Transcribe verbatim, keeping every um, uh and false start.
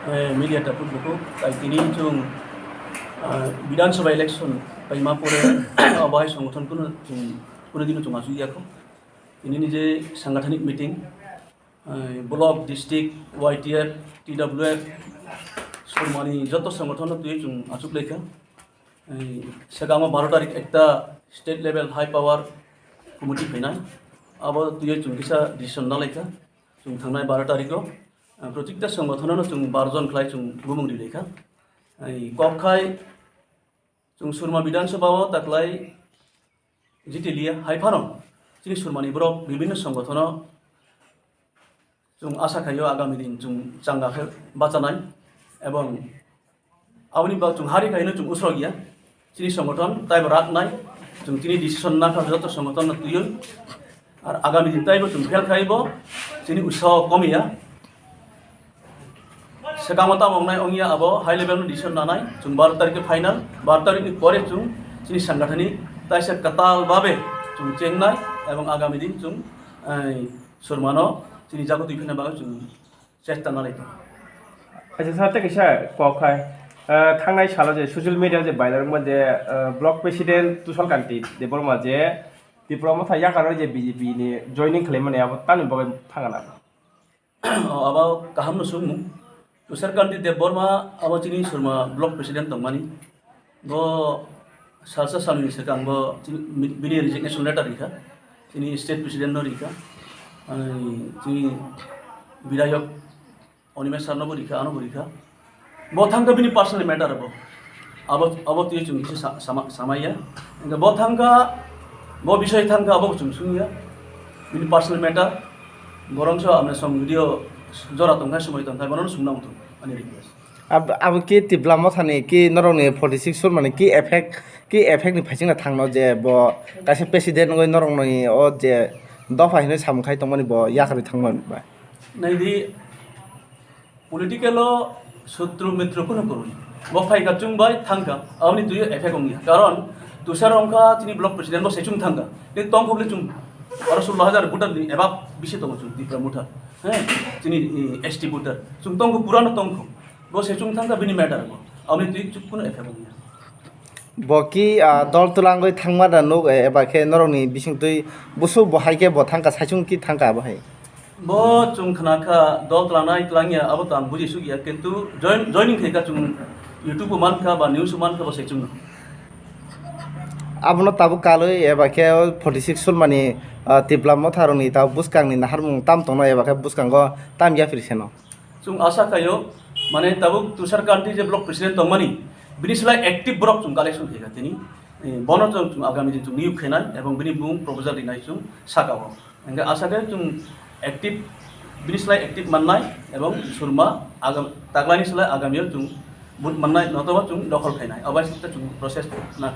Eh, media tapuk buku, tai tini chwng, ah, Bidhan Sabha election paima pore, abo hai songothono chwng kuno dino chwng achuk yakho. Tini ni je sangathanik meeting, eh, block, district, Y T F, T W F, Surmani joto songothono twi chwng achuk laikha. Eh, sekango baro tarik ekta state level high power committee phainai. Abo twi chwng kisa decision nalaikha. Chwng thangnai baro tariko, eh, protikta songothono chwng baro jon khlai chwng bumung rilaikha. Eh, kok khai chwng Surma Bidhan Sabha o taklai jitiliya hai phano chini Surmani borok bibhinno songothono chwng asa khaio agami din chwng changa khe bachanai, ebong aboni bak chwng hari khaino chwng usrok ya. Chini songothon taibo rak nai, chwng chini decision nakha joto songothon no twiwi. Ar agami din taibo chwng fail khaibo chini usaho komiya. Sekango tamo wngnai wngya abo high level no decision nanai, chwng baro tarik khe final, baro tarik ni pore chwng chini sangathani taisa kwtal babe chwng chengnai, ebong agami din chwng, eh, Surmano chini jago twi phina bagwi chwng chesta nalai tongo. Acha sir, tei kaisa kok khai, eh, thangnai salo je social media je viral wngma je, eh, block president Tushar Kanti Debbarma je Tipra Motha yakaro je B J P ni joining khlaimani abo tamni bagwi thangana? O, abo kaham no sungmung. Tushar Kanti Debbarma abo chini Surma block president tongmani. Bo salsa salni swkang bo chini, bini resignation letter rikha. Chini state president no rikha. Ani chini bidhayok Animesh sir no bo rikha, ano bo rikha. Bo thangkha bini personal matter bo. Abo, abo twi chwng kisa sa-, sama-, samaya. Hingke bo thangkha, bo bisoi thangkha abo chwng sungya. Bini personal matter. Borok so amne song video jora tongkha, somoi tongkha, bono sungna muthung ani request. Ab-, abo ki Tipra Mothani ki norokni forty six Surmani ki effect, ki effect ni phaisingna thangno je bo kaisa president wngwi norokni o je dopha hinwi samung khai tongmani bo yakarwi thangmani bai. Naidi, political o sutru mitru kuno kwrwi. Bo phaikha chwng bai thangkha, aboni twiwi effect wngya. Karon Tushar wngkha chini block president, bo se chwng thangkha. Tei tongkha bwle chwng aro sullo hajar voter ni eba bisi tongo chwng Tipra Motha. He, chini, eh, S T voter. Chwng tongkha, purano tongkha. Bo se chwng thangkha bini matter bo. Aboni twiwi chwng kuno effect wngya. Bo ki, ah, dol twlangwi thangma da nuk, eh, eba khe norokni bisingtwi busu bo hai khe bo thangkha, saichung ki thangkha abo hai? Bo chwng khna kha dol twlangnai twlangya, abo to ang buji suk ya, kintu join-, joining khe kha chwng YouTube o man kha ba news o man kha bo se chwng. Abono tabuk kalwi eba khe o forty six Surmani, ah, Tipra Motha rokni tabuk bwskangni naharmung tam tongno eba khe bwskango tam yaphri seno. Chwng asa khaio, mane tabuk Tushar Kanti je block president tongmani, bini slai active borok chwng collection khaikha tini. Eh, bono chwng, chwng agami din chwng niyok khainai, ebong bini bumung proposal rinai chwng saka o. Hingke asa khe chwng active, bini slai active mannai, ebong Surma agam-, taklaini slai agamio chwng vote mannai, notoba chwng dokhol khainai. Abai sita chwng process na.